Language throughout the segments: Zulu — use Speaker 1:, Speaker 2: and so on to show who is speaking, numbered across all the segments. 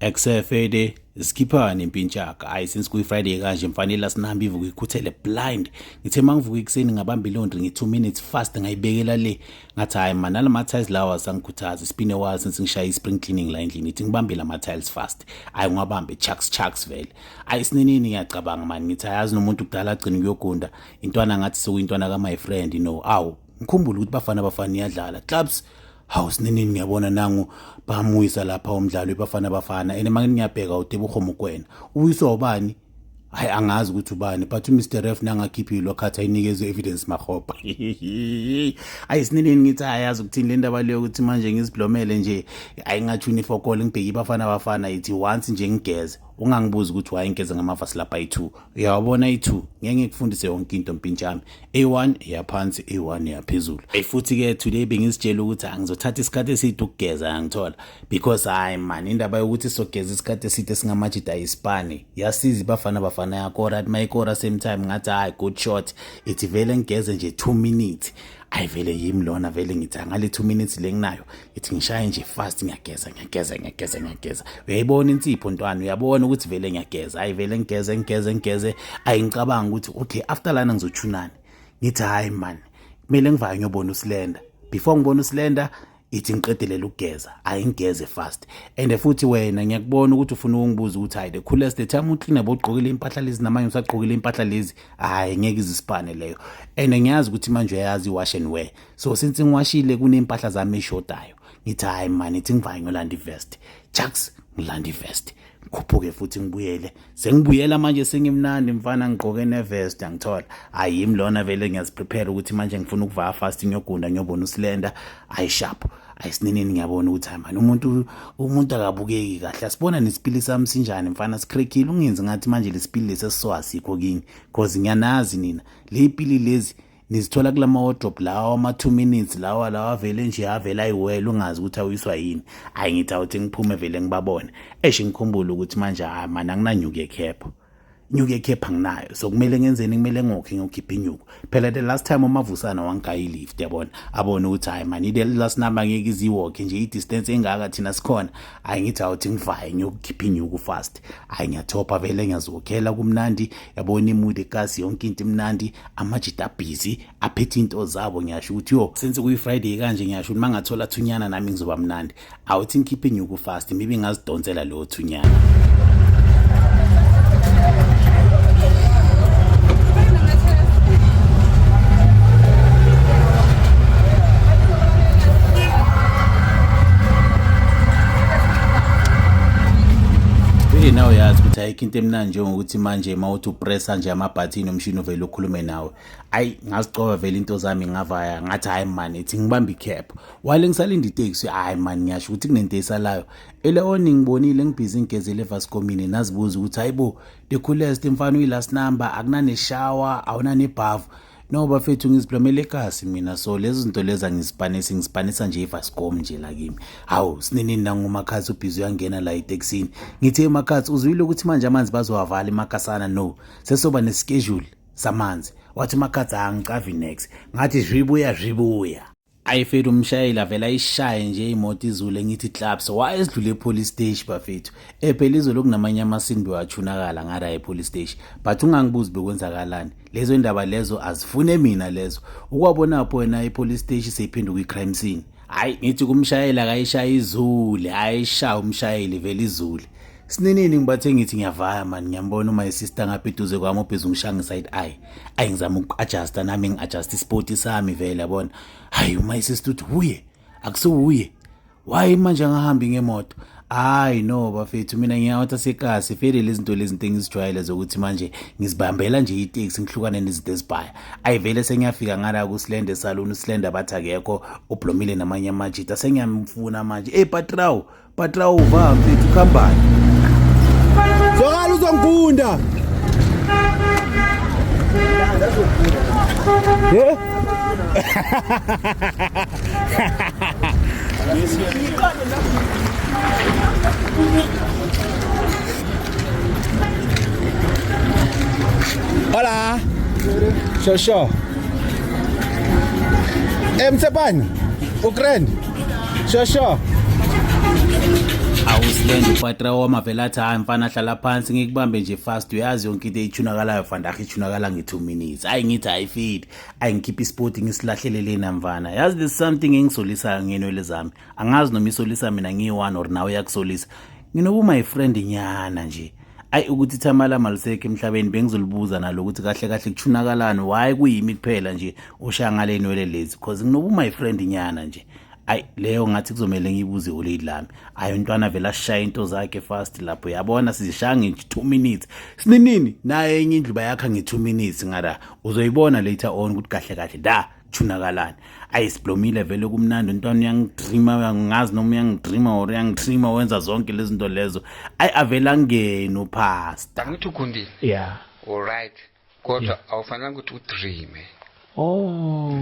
Speaker 1: Eksefede sikhiphani impintshaka. Hayi, since kuyi Friday kanje mfanele asinambe ivuka ikhuthele blind. Ngithe mangivuka ekuseni ngabamba ilaundry ngi 2 minutes fast ngayibekela le. Ngathi hayi man, nalama tiles lawa asangikhuthaza. It's been a while since ngishaye i-spring cleaning la endlini. Ithi ngibambe lama tiles fast. Hayi ngiwabambe chucks chucks vele. Hayi sininini ngiyacabanga man, ngithi ayazi nomuntu kudala agcina ukuyogunda. Intwana ngathi sekuyintwana ka my friend you know. Awu ngikhumbule ukuthi Bafana Bafana iyadlala. Clubs. Hawu sininini ngiyabona nangu bamuyisa lapha umdlalo weBafana Bafana, and manje ngiyabheka uTebogo Mokoena uyiswa ubani? Hayi angazi ukuthi ubani, but uMr Ref nangakhiphi lokhathi ayinikeze evidence mahopa. Hayi sininini ngithi ayazi ukuthini le ndaba leyo ukuthi manje ngiziblomele nje, ayingathi unifokole ngibheke iBafana Bafana ithi once nje ngigeze. Ungangibuzi ukuthi why ngigeze ngamavasi lapha ayi-2, uyawabona ayi-2, ngeke ngikufundise yonke into mpintshami. A1 eyaphansi, A1 eyaphezulu. Hey futhi-ke today bengizitshela ukuthi angizothatha isikhathi eside ukugeza, angithola because hayi man, indaba yokuthi sizogeza isikhathi eside singamajida ayisipani. Yasiza iBafana Bafana yakora, athi mayikora same time ngathi hayi good shot, ithi vele ngigeze nje 2 minutes. Ayi vele yimi lona, vele ngithi ngale 2 minutes le nginayo ithi ngishaye nje fast, ngiyageza ngiyageza ngiyageza ngiyageza. Uyayibona insipho ntwana, uyabona ukuthi vele ngiyageza. Hayi vele ngigeze ngigeze ngigeze. Ayi ngicabanga ukuthi okay, after lana ngizothunani, ngithi hayi man, kumele ngivaye ngiyobona uSlender. Before ngibona uSlender ithi ngiqedelele ukugeza. Hayi ngigeze fast. And futhi wena ngiyakubona ukuthi ufuna ukungibuza ukuthi hayi the coolest the time uclean bogqokile impahla lezi namanye usagqokile impahla lezi, hayi ngeke izisipane leyo. And ngiyazi ukuthi manje uyayazi wash and wear, so since ngiwashile kunempahla zami eshodayo, ngithi hayi man, ithi ngivaye ngiyolanda ivest. Chucks ngilanda ivest, ngikhuphuke futhi ngibuyele. Sengibuyela manje sengimnandi mfana, ngigqoke nevest, angithola. Hayi yimi lona vele ngiyaziprepare ukuthi manje ngifuna ukuvaya fast ngiyogunda ngiyobona uSlender. Hayi sharp. Ayisininini ngiyabona ukuthi hayi man, umuntu akabukeki kahle. Asibona nesipili sami sinjani mfana, sikrekile. Ungenzi ngathi manje lesipili lesi esiso asikho kini, cause ngiyanazi nina le pili lezi nizithola kulama wardrobe lawa ama 2 minutes lawa lawa vele nje avela ayiwela ungazi ukuthi awiswa yini. Hayi ngithi awuthi ngiphume vele ngibabone. Eish ngikhumbule ukuthi manje hayi man, anginanyuku ekhepho, inyuku ekhepha anginayo, so kumele ngenzeni? Kumele ngokhe ngiyokhipha inyuku phela. The last time uMavusana wangigaya ilift, yabona, abone ukuthi hayi man, ile last number ngeke iziwokhe nje i-distance engaka thina sikhona. Hayi ngithi awuthi ngivaye ngiyokukhipha inyuku fast. Hayi ngiyathopa vele, ngiyaziwokhela kumnandi, yabona imood ekasi, yonke into imnandi, amajita busy aphethe into zabo. Ngiyasho ukuthi yo, since kuyi-Friday kanje, ngiyasho ukuthi mangathola thunyana nami ngizoba mnandi. Awuthi ngikhiphe inyuku fast, maybe ngazidonsela leyo thunyana. Vele nawe uyazi ukuthi ayikho into emnandi njengokuthi manje uma uthi upressa nje amabhathini umshini uvele ukhulume nawe. Ayi ngazicoba vele into zami, ngavaya ngathi hayi man, ithi ngibambe icab while ngisalinda iteksi. Hayi man, ngiyasho ukuthi kunento esalayo eleoni ngibonile ngibhizi ngigezele evaskomini, nazibuza ukuthi hayibo the coolest mfana uyi-last number, akunaneshawa, awunanebhavu. No bafethu, ngiziblomela ekasi mina, so lezo zinto lezi angizipanisi, ngizipanisa nje ivascom nje la kimi. Hawu sininini nangumakhathi ubhizi uyangena la etekisini. Ngithe umakhathi uzwile ukuthi manje amanzi bazowavala emakasana, no sesoba neschedule samanzi. Wathi umakhathi angicavi next, ngathi zwibuya zwibuya. Ayifethu umshayeli avela ayishaye nje imoto izule, ngithi claps wayesidlule epolice station bafethu. Ephela izolo kunamanye amasini bewachunakala ngara epolice station, but ungangibuzi bekwenzakalani, lezo indaba lezo azifune mina lezo. Ukwabonapho wena epolice station seyiphenduka i-crime scene. Hayi ngithi kumshayeli akayishaya izule, ayishaya umshayeli vele izule. Sininini ngibathe ngithi ngiyavaya man, ngiyambona uma sister ngapha eduze kwami ubhizi ungishaya nge-side eye. Ayi ngizama uku-adjusta nami, ngi-adjust isipoti sami vele, yabona. Hayi uma sister uthi wuye akusiwuye, why manje angahambi ngemoto? Hayi no bafethu, mina ngiyawatha sekasi vele lezi zinto lezi zinto engizijwayele zokuthi manje ngizibambela nje iteksi ngihlukane nezinto ezibhaya. Ayi vele sengiyafika ngala kuSlender salon, uSlender bathi akekho, ublomile namanye amajita. Sengiyamfuna manje. Hey patraw, patraw va mfethu, khambani.
Speaker 2: Zwakala uzongigunda. Yeah. Hola. Sure, sure. Eh, Mtsepane. Ukraine. Sure, sure.
Speaker 1: Awusilenda upatra wama vele athi hayi mfana, hlala phansi ngikubambe nje fast. Uyazi yonke into eyithunakalayo vandag ithunakala nge-2 minutes. Hayi, ngithi hayi fit, ayi ngikhiphe ispoti ngisilahlele lena mfana. Yazi, there's something engisolisayo ngenwele zami, angazi noma isolisa mina ngiyi-one or nawe iyakusolisa. Nginobu my friend nyana nje, ayi ukuthi ithama lami alisekho emhlabeni, bengizolibuza nalo ukuthi kahle kahle kuthunakalani, why kuyimi kuphela nje oshaya ngale nwele lezi? Cause nginobu my friend nyana nje. Ayi, leyo ngathi kuzomele ngiyibuze olady lami. Ayi, umntwana vele ashaya into zakhe fast lapho, yabona sizishaya nge-2 minutes sininini naye. Enye indlu bayakha nge-2 minutes ngara, uzoyibona later on ukuthi kahle kahle da thunakalani. Ayi, siblomile vele, kumnandi. Umntwana uyangidreama, uyangazi noma uyangidreama or uyangitreama, wenza zonke lezi zinto lezo. Ayi, avele angene upastor.
Speaker 3: Angithi ugundile?
Speaker 4: Yeah.
Speaker 3: Alright, kodwa awufanelanga ukuthi udreame.
Speaker 4: Oh.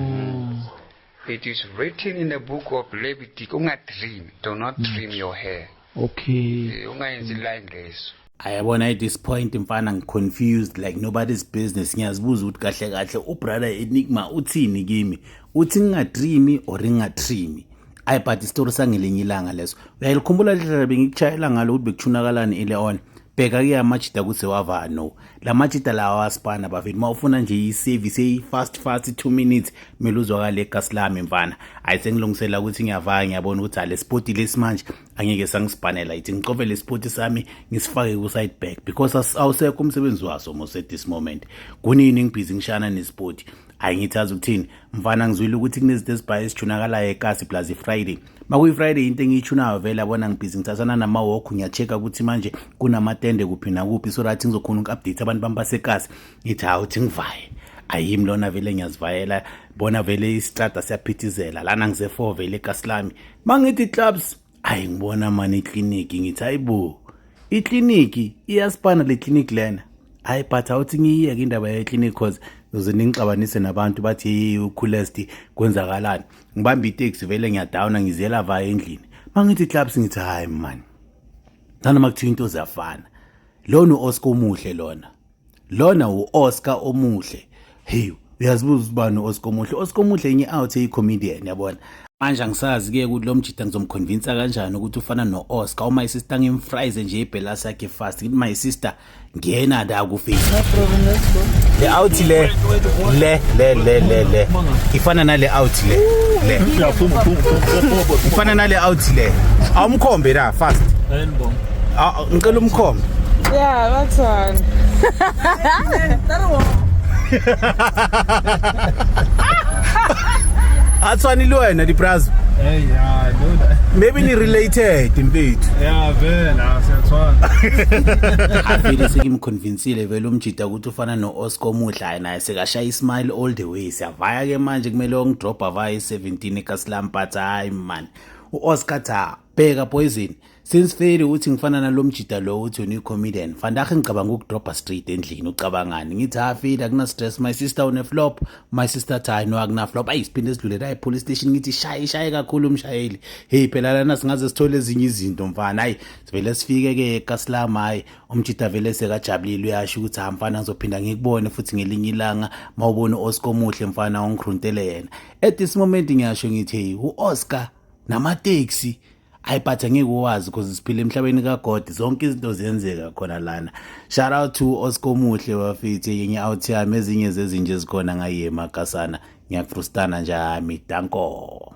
Speaker 3: It is written in the book of Leviticus, ungadream, do not trim your hair.
Speaker 4: Okay.
Speaker 3: Ungayenzi line leso.
Speaker 1: Ayabona, at this point mfana ngiconfused like nobody's business. Ngiyazibuza ukuthi kahle kahle ubrother Enigma uthini kimi, uthi ngingadreami or ngingatrimi? Ayi, but isitori sangelinye ilanga leso. Uyalikhumbula lehlela bengikuchayela ngalo ukuthi bekuchunakalani ile on bheka ke amajida kuze wava no la majida lawa wasipana bafethu. Uma ufuna nje i-service eyi-fast fast, 2 minutes, kumele uzwakale egasi lami mfana. Hayi, sengilungisela ukuthi ngiyavaya, ngiyabona ukuthi ale spoti lesimanje angeke sangisibhanela. Ithi ngicove le spoti sami ngisifake ku-side back because awusekho umsebenzi waso mos at this moment. Kunini ngibhizi ngishana nespoti? Hayi, ngithi azi ukuthini mfana, ngizwile ukuthi kunezinto ezibhaye ezijunakalayo ekasi plus i-Friday. Makuyi-Friday into engiyitshunayo vele, yabona ngibhizi ngithathana nama-walk, ngiya-check-a ukuthi manje kunamatende kuphi nakuphi so that ngizokhona uku-update abantu bami basekasi. Ngithi hawu, uthi ngivaye ayimi lona vele, ngiyazivayela bona vele, isitrada siyaphithizela lana, ngise-4 vele ekasi lami. Mangithi clubs, ayi ngibona mani ikliniki, ngithi hayibo, ikliniki iyasipana le clinic lena. Hayi, but awuthi ngiyiyeke indaba yeklinikhi cause uze ningixabanise nabantu, bathi hey, ukhulesti kwenzakalani. Ngibamba iteksi vele, ngiyadawuna, ngiziyela vaya endlini. Mangithi clubs, ngithi hayi man, nanoma kuthiwa into ziyafana, lona u-Oscar omuhle, lona u-Oscar omuhle. Hey, uyazibuza ubani u-Oscar omuhle? Oscar omuhle enye out eyi-comedian, yabona. Manje angisazi-ke ukuthi lo mjida ngizomconvinsa kanjani ukuthi ufana no-Oscar. My sister ngimfrize nje ibhelasi yakhe fast, ngithi my sister, ngena la ku-Facebook, le out le le le le le le ifana nale out le le ifana nale out le. Awumkhombe la fast. Ah, ngicela umkhombe.
Speaker 5: Yeah, that's one.
Speaker 1: Athwanile wena di brazo.
Speaker 2: Hey, yeah, I know that.
Speaker 1: Maybe ni related mfethu.
Speaker 2: Yeah, vele, siyatshwana.
Speaker 1: Avele sengimconvincile vele umjida ukuthi ufana no-Oscar omuhle. Hayi, naye sekashaya ismile all the way. Siyavaya ke manje, kumele ongidrobha vaya i-17 ekasilam, but hayi man, u-Oscar tha bheka poison since feli uthi ngifana nalo mjida lo, uthi wena uyi-comedian vandag, ngicabanga ukudrobha straight endlini. Ucabangani? Ngithi ha feli, akuna-stress my sister, une-flop my sister. Thi hayi no, akuna-flop. Ayi, siphinde sidlule la e-police station, ngithi shaye shaye kakhulu umshayeli. Hey, phela lana singaze sithole ezinye izinto mfana. Hayi, sivele sifike-ke ekasilam. Hayi, umjida vele sekajabulile, uyasho ukuthi ha mfana, ngizophinda ngikubone futhi ngelinye ilanga. Mawubona u-Oscar omuhle mfana, ungikruntele yena. At this moment ngiyasho ngithi hey, u-Oscar namateksi. Hayi, but angeke uwazi because siphila emhlabeni kaGod, zonke izinto ziyenzeka khona lana. Shout out to Oscar omuhle bafethu, yenye out yami, ezinye zezinje ezikhona ngaye emagasana. Ngiyakufrustana nje ami, danko.